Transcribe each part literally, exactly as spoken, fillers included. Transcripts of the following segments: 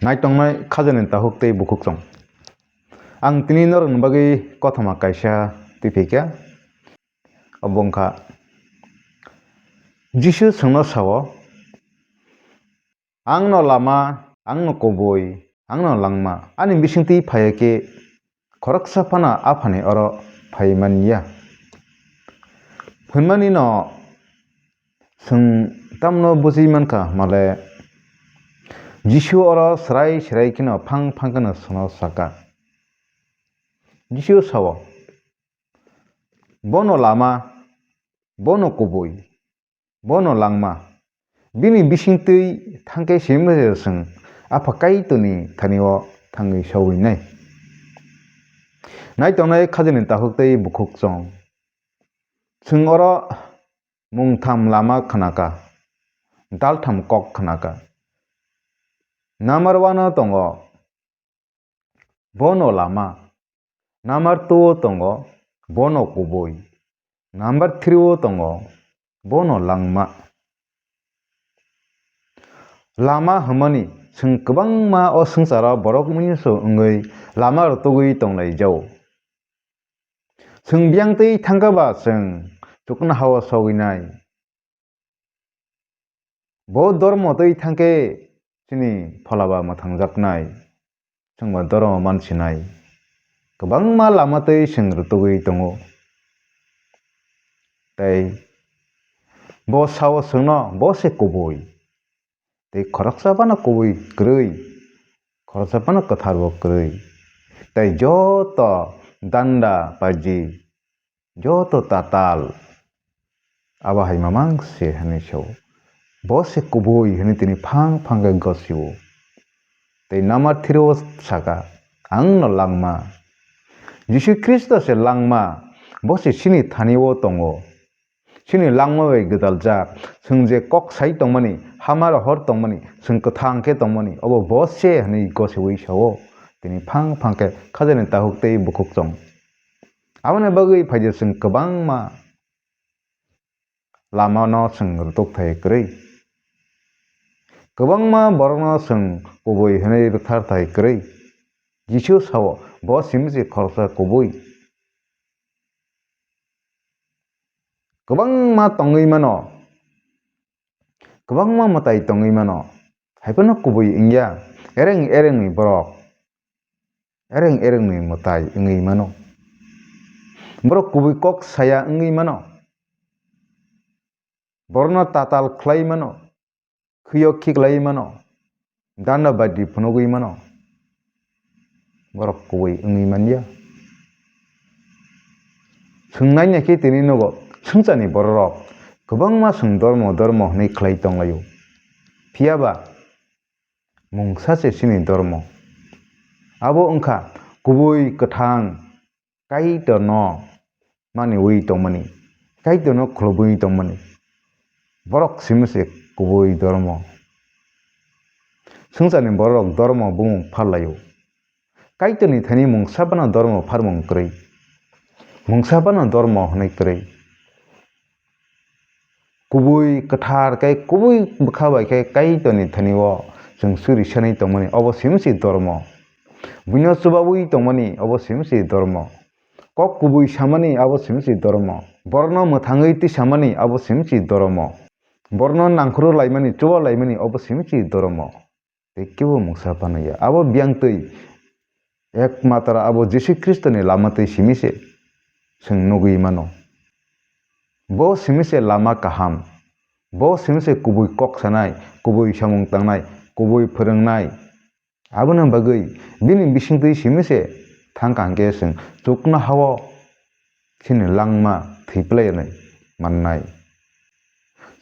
Naitongnai khajani takhuk tei bukhuk chwng. Ang tini norokni bagwi kothoma kaisa twiphikha. Obo wngkha, Jisu chwngno sao, "Ang no lama, ang no kubui, ang no langma. Ani bisingtwi phaiya khe khoroksa phano Aphani oro phai man ya." Hwnmani no chwng tamno bujui mankha male, Jisu oro swrai swrai kheno phang phang kheno chwngno saka. Jisu sao, "Bono lama, bono kubui, bono langma. Bini bisingtwi thangkhe simi se chwng Apha Kaitorni thani-o thangwi sogwi nai." Naitongnai khajani takhuk tei bukhuk chwng. Chwng oro mungtham lama khnaka, daltham kok khnaka. Number one-o tongo, bono lama. Number two-o tongo, bono kubui. Number three-o tongo, bono langma. Lama hwnmani chwng kwbangma o swngcharo borok mungsa wngwi lama rwtugwi tonglaijao. Chwng biyang twi thangkha ba chwng chuknoha-o sogwi nai. Bo dormo twi thangkhe chini phola ba mwthangjaknai, chwng ba dormo mansinai. Kwbangma lama twi chwng rwtugwi tongo. Tei bo sao chwngno bo se kubui. Tei khoroksa phano kubui kwrwi, khoroksa phano kwthar bo kwrwi. Tei joto danda paji, joto tatal, abo hai mamang se hwnwi sao. Bo se kubui hwnwi tini phang phang khe gosio. Tei number three-o saka, "Ang no langma." Jisu Khristo se langma, bo se chini thani-o tongo. Chini langma bai gwdaljak, chwng je kok sai tongmani, hamar hor tongmani, chwng kwthang khe tongmani, obo bo se hwnwi gosiwi sao. Tini phang phang khe khajani takhuk tei bukhuk chwng. Aboni bagwi phaidi chwng kwbangma lamano chwng rwtuk thai kwrwi. Kwbangma borokno chwng kubui hwnwi rwthar thai kwrwi. Jisu sao, bo simi se khoroksa kubui. Kwbangma tongwi mano, kwbangma mwtai tongwi mano, hai phano kubui wngya, ereng erengni borok, ereng erengni mwtai wngwi mano. Borok kubui kok saya wngwi mano, borokno tatal khlai mano, khwio khiklai mano, danda badi phunugwi mano, borok kubui wngwi manya. Chwng naina khe tini nugo, swngcharni bororok kwbangma chwng dormo dormo hwnwi khlai tonglaio. Phiya ba mungsa se chini dormo. Abo wngkha kubui kwthang Kaitorno maniwi tongmani, Kaitorno khulumwi tongmani, borok simi se kubui dormo. Swngcharni bororok dormo bumung pharlaio. Kaitorni thani mungsa phano dormo pharmung kwrwi, mungsa phano dormo hwnwi kwrwi. Kubui kwthar khe kubui bwkha bai khe Kaitorni thani-o chwng suri sanwi tongmani, obo simi se dormo. Buino chubaui tongmani, obo simi se dormo. Kok kubui samani, abo simi se dormo. Borokno mwthangwi twi samani, abo simi se dormo. Borokno nangkhru laimani, chuba laimani, obo simi se dormo. Tei kebo mungsa phano ya. Abo biyang twi ekmatro abo Jisu Khristoni lama twi simi se chwng nugwi mano. Bo simi se lama kaham. Bo simi se kubui kok sanai, kubui samung tangnai, kubui phwrwngnai. Aboni bagwi bini bisingtwi simi se thangkha hwnkhe chwng chuknoha-o chini langma thwi phlai mannai.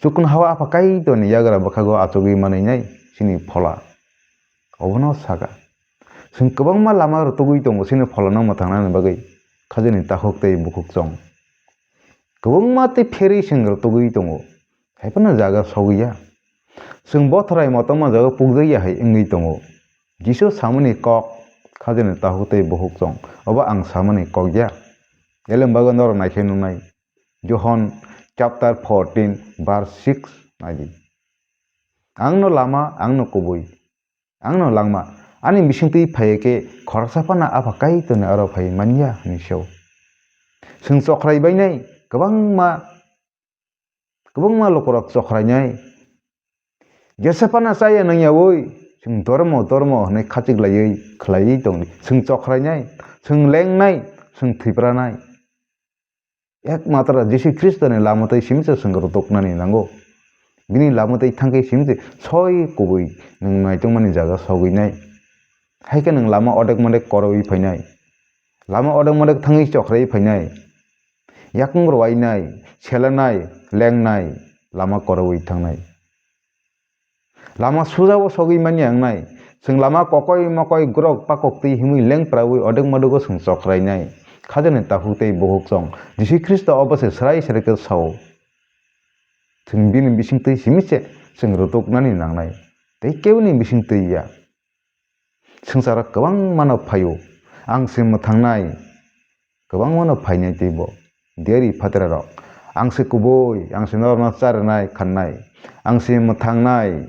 Chuknoha-o Apha Kaitorni yagra bwkhago achugwi manwinai chini phola. Obono saka. Chwng kwbangma lama rwtugwi tongo chini pholano mwthangnani bagwi, khajani takhuk tei bukhuk chwng. Kwbangma tei pherwi chwng rwtugwi tongo, hai phano jaga sogwi ya. Chwng bothrai motongma jaga pukjak ya hai wngwi tongo. Jisu samani kok, khajani takhuk tei bukhuk chwng, obo ang samani kok ya. Elem bagwi norok naikhe nuknai. Johon chapter fourteen verse six naidi. Ang no lama, ang no kubui. Ang no langma, ani bisingtwi phai khe khoroksa phano Apha Kaitorni aro phai manya hwnwi sao. Chwng chokrai bainai, kwbangma, kwbangma lukurok chokrainai. Jesa phano chaya nangyawi, chwng dormo, dormo hwnwi khachik laiwi khlaiwi tongdi. Chwng chokrainai, chwng lengnai, chwng thwipranai. Ekmatro Jisu Khristoni lama twi simi se chwng rwtoknani nango. Bini lama twi thangkhe simi se soi kubui nwng naitokmani jaga sogwinai. Hai khe nwng lama odek modek korowi phainai. Lama odek modek thangwi chokrai phainai. Yakung rwinai, selanai, lengnai, lama korowi thangnai. Lama sujao sogwi manya wngnai. Chwng lama kokoi mokoi grok pakok twi himwi lengprawi odek modogo chwng chokrainai. Khajani takhuk tei bukhuk chong. Jisu Khristo obo se srai srai khe sao. Chwng bini bisingtwi simi se chwng rwtoknani nangnai. Tei keboni bisingtwi ya. Swngcharo kwbangmano phaio. Ang se mwthangnai, kwbangmano phainai teibo. Diari phatararok. Ang se kubui, ang se norokno charwnai, khannai. Ang se mwthangnai,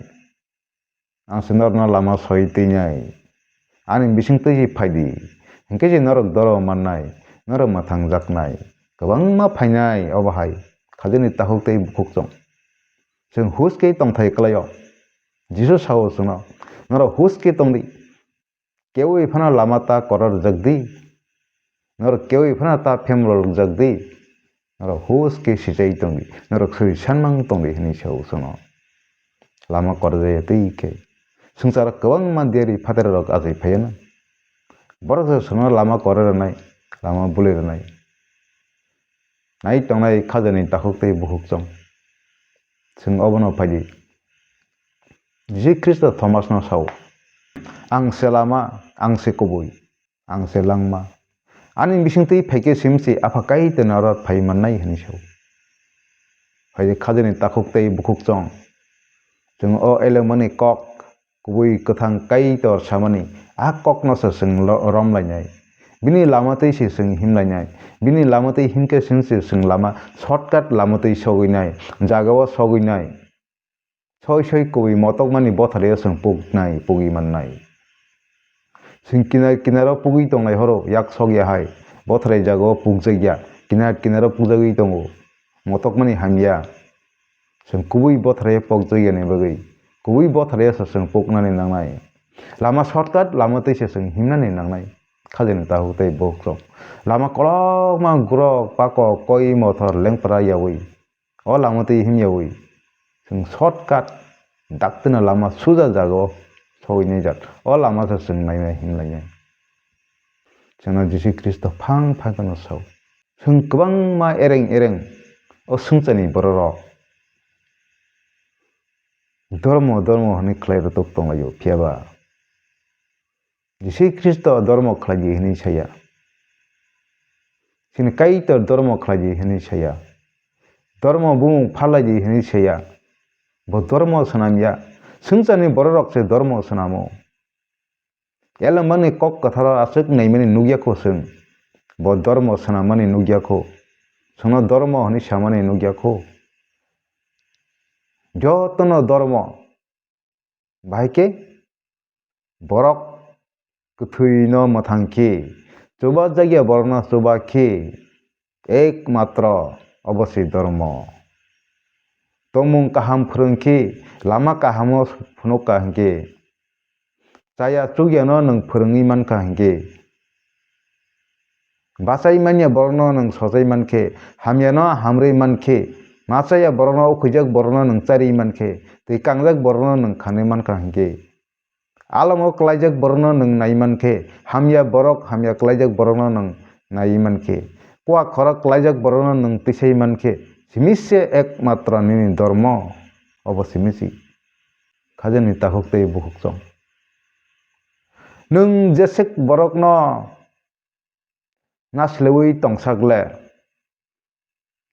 ang se norokno lama soi twinai. Ani bisingtwi se phaidi. Hinkhe se norok doro mannai, norok mwthangjaknai. Kwbangma phainai obo hai. Khajani takhuk tei bukhuk chong. Chwng hus khe tongthai kwlaio. Jisu sao chwngno, "Norok hus khe tongdi. Keui phano lama ta koror rwjakdi. Norok keui phano ta phemlo rwjakdi. Norok hus khe sichai tongdi. Norok suri sanmang tongdi," hwnwi sao chwngno. Lama korjaya twi khe. Swngcharo kwbangma diari phatararok achai phaiano. Borok se chwngno lama koroi rwnai, lama bwlwi rwnai. Nai tongnai khajani takhuk tei bukhuk chong. Chwng obono phaidi. Jisu Khristo Thomasno sao, "Ang se lama, ang se kubui, ang se langma. Ani bisingtwi phaikhe simsi Apha Kaitorni aro phai mannai," hwnwi sao. Phaidi khajani takhuk tei bukhuk chong. Chwng o elemani kok kubui kwthang Kaitor samani, a kokno se chwng lo-, romlainai. Bini lama twi se chwng himlainai. Bini lama twi himkhe chwng se chwng lama, shortcut lama twi sogwinai, jagao sogwinai. Soi soi kubui motokmani bothareo chwng puknai, pugwi mannai. Chwng kinar kinaro pugwi tongnai horo, yak sokya hai. Bothari jagao pukjakya, kinar kinaro pukjagwi tongo. Motokmani hamya. Chwng kubui botharaio pokjakya ni bagwi, kubui botharaio se chwng poknani nangnai. Lama shortcut, lama twi se chwng himnani nangnai. Khajani takhuk tei bukhuk chong. Lama kolokma grok, pakok, koi, mothor, lengpra yaui. O lama twi himyaui. Chwng shortcut, daktino lama suja jagao sogwi naijak. O lama se chwng nainai himlainai. Chwngno Jisu Khristo phang phang kheno sao. Chwng kwbangma ereng ereng o swngcharni bororok dormo, dormo hwnwi khlai rwtuk tonglaio, phiyaba Jisu Khristo dormo khlai di hwnwi saya. Chini Kaitor dormo khlai di hwnwi saya. Dormo bumung phalai di hwnwi saya. Bo dormo swnam ya. Swngcharni bororok se dormo swnamo. Elemani kok kwtharo aswk naimani nukya kho chwng. Bo dormo swnammani nukya kho. Chwngno dormo hwnwi samani nukya kho. Jotono dormo. Bahai khe borok kwthwino mwthang khe, chubajakya borokno chuba khe, ekmatro obo se dormo. Tongmung kaham phwrwng khe, lama kahamo phunukha hinkhe, chaya chukyano nwng phwrwngwi mankha hinkhe, bachai manya borokno nwng sochai mankhe, hamyano hamrwi mankhe, ma chaya borokno, ukhuijak borokno nwng charwi mankhe, tei kangjak borokno nwng khanwi mankha hinkhe, alongo klaijak borokno nwng nai mankhe, hamya borok hamya klaijak borokno nwng nai mankhe, kua khorok klaijak borokno nwng tisai mankhe, simi se ekmatro nini dormo, obo simi si. Khajani takhuk tei bukhuk chong. Nwng jeswk borokno naslaiwi tongsak le,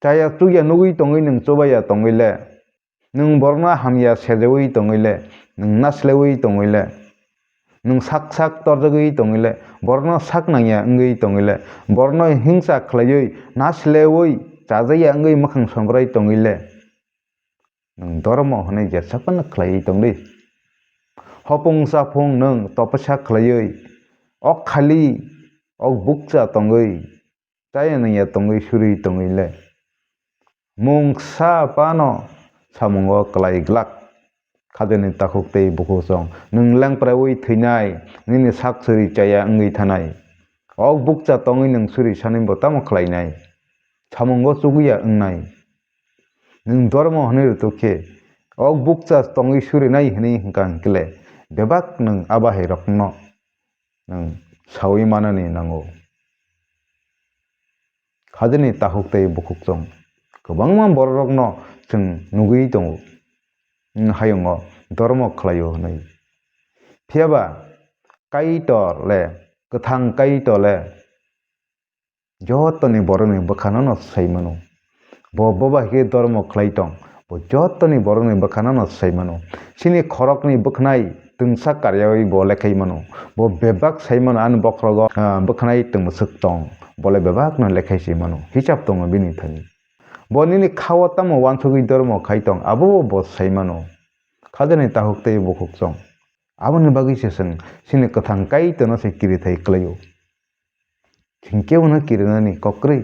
chaya chukya nugwi tongwi nwng chubaya tongwi le, nwng borokno hamya sejawi tongwi le, nwng naslaiwi tongwi le, nwng sak sak torjagwi tongwi le, borokno sak nangya wngwi tongwi le, borokno hingsa khlaiwi naslaiwi chajakya wngwi mwkhang sombrai tongwi le, nwng dormo hwnwi jesa phano khlaiwi tongdi. Hopung saphung nwng topsa khlaiwi, ok khali, ok bukcha tongwi, chaya nungya tongwi suri tongwi le. Mungsa phano samungo klai glak. Khajani takhuk tei bukhuk chwng. Nwng lengprawi thwinai, nini sak suri chaya wngwi thanai. Ok bukcha tongwi nwng suri sanwi bo tamo khlainai? Samungo chugwiya wngnai. Nwng dormo hwnwi rwtuk khe, ok bukcha tongwi surinai hwnwi hwnkha hwnkhe bebak nwng a bahairokno nwng saui manani nango. Khajani takhuk tei bukhuk chwng. Kwbangma bororokno chwng nugwi tongo, nwng hayungo dormo khlaio hwnwi. Phiyaba Kaitor le, kwthang Kaitor le, jotoni borokni bwkhano no sai mano. Bo boba hai khe dormo khlai tong, bo jotoni borokni bwkhano no sai mano. Chini khorokni bwkhnai twngsa karyawi bo lekhai mano. Bo bebak sai mano, ani bokhrogo, ah, bwkhnai twngmwswk tong, bo le bebak no lekhai si mano, hisab tongo bini thani. Bo nini khao tamo wansugwi dormo khai tong, abo bo bo sai mano. Khajani takhuk tei bukhuk chwng. Aboni bagwi se chwng chini kwthang Kaitorno se kirithai kwlaio. Chwng kebono kirinani kok kwrwi.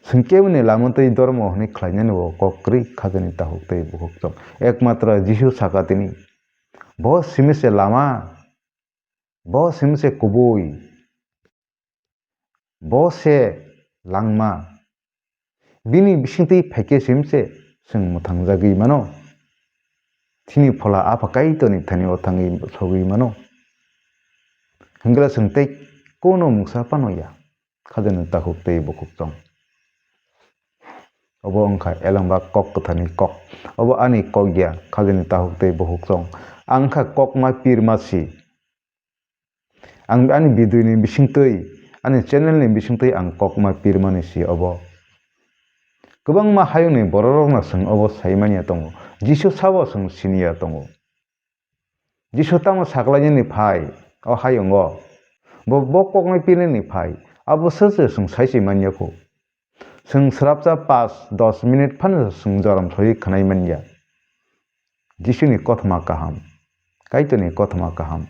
Chwng keboni lama tei dormo hwnwi khlainani bo kok kwrwi, khajani takhuk tei bukhuk chwng. Ekmatro Jisu saka tini. Bo simi se lama. Bo simi se kubui. Bo se langma. Bini bisingtwi phaikhe simi se chwng mwthangjagwi mano. Chini phola Apha Kaitorni thani o thangwi sogwi mano. Hwnkhe chwng tei kono mungsa phano ya. Khajani takhuk tei bukhuk chwng. Obo wngkha elengba kok kwtharni kok. Obo ani kok ya, khajani takhuk tei bukhuk chwng. Ang wngkha kokma pirma si. Ang ani video ni bisingtwi, ani channel ni bisingtwi ang kokma pirmani si obo. Kwbangma hayungni bororokno chwng obo sai manya tongo. Jisu sabo chwng siniya tongo. Jisu tamo saklainani phai, o hayungo. Bo, bo koknwi pirnani phai, abo se se chwng sai se manya kho. Chwng swrapsa pash dos minute phano chwng jorom sowi khwnai manya. Jisuni kothoma kaham, Kaitorni kothoma kaham.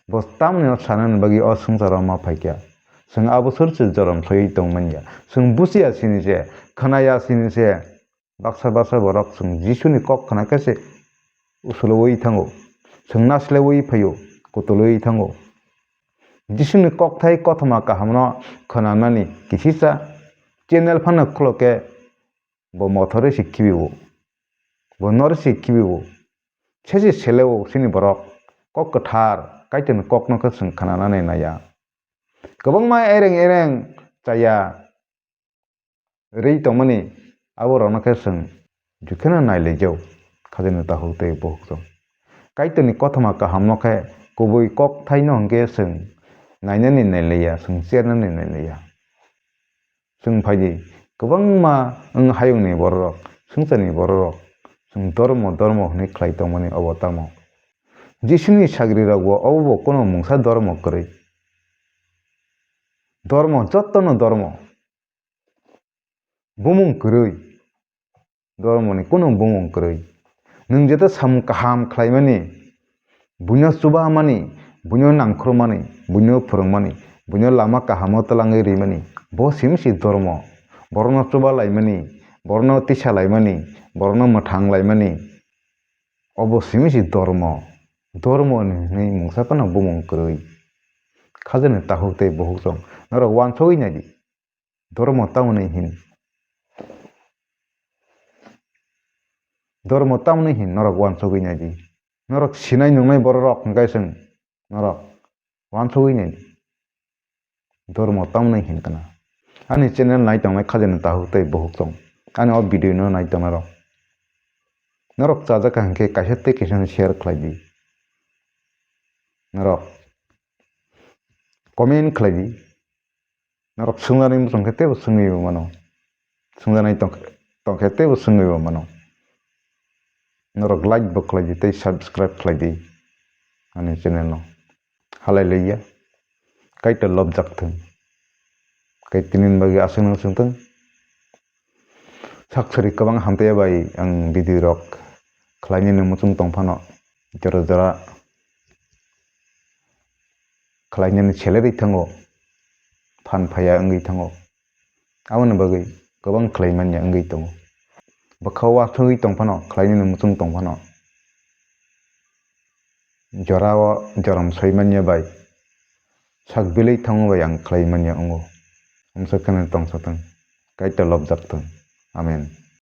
Bo tamni no sanani bagwi o swngcharo ma phaikha. Chwng abo sor se jorom sowi tong manya. Chwng buchiya sini se, khwnaya sini se. Baksa baksa borok chwng Jisuni kok khna khe se usulwi thango, chwng naslewwi phaio, kutulwi thango. Jisuni kokthai kothoma kahamno khwnanani kisisa channel phano khulo khe bo mothorwi se khibiwo, bo norwi se khibiwo, sesi selewo chini borok kok kwthar Kaitorni kokno khe chwng khwnanani naiya. Kwbangma ereng ereng chaya rwi tongmani, abo rokno khe chwng jukheno nailaijao, khajani takhuk tei bukhuk chwng. Kaitorni kothoma kahamno khe kubui kok thaino hwnkhe chwng nainani nailaiya, chwng chernani nailaiya. Chwng phaidi, kwbangma wng hayungni bororok, swngcharni bororok, chwng dormo, dormo hwnwi khlai tongmani obo tamo? Jisuni sagrirokbo obo bo kono mungsa dormo kwrwi. Dormo, jottono dormo. Bumung kwrwi. Dormoni kunu bumung kwrwi. Nwng jeto samung kaham khlaimani, buino chubamani, buino nangkhrumani, buino phwrwngmani, buino lama kahamo twlangwi rimani, bo simi si dormo. Borokno chubalaimani, borokno tisalaimani, borokno mwthanglaimani, obo simi si dormo. Dormoni hwnwi mungsa phano bumung kwrwi. Khajani takhuk tei bukhuk chwng norok uansugwi naidi. Dormo tamoni hin? Dormo tamoni hin norok uansugwi naidi. Norok sinai nungnai bororok hwnkhe chwng norok uansugwi naidi. Dormo tamoni hin kana? Ani channel nai tongnai khajani takhuk tei bukhuk chwng. Ani o video no nai tongnai rok. Norok chajak kha hwnkhe kaisa tei kaisa no share khlai di. Norok comment khlai di. Norok swngjaknai muchung khe teibo swngwi bo mano. Swngjaknai tong-, tongkhe teibo swngwi bo mano. Norok like bo khlai di tei subscribe khlai di ani channel no. Halai liya. Kaitor lobjak thung. Kaitorni bagwi aswk nang swng thung. Sak sari kwbang hamtaiya bai ang video rok khlainani muchung tong phano, jora jora khlainani selerwi thango, phan phaiya wngwi thango. Aboni bagwi kwbang khlai manya wngwi tongo. Bwkha o uansugwi tong phano, khlainani muchung tong phano, jorao jorom soi manya bai sak belwi thango bai ang khlai manya wngo. Amsa kheno tongsa thung, Kaitor lobjak thung. Amen.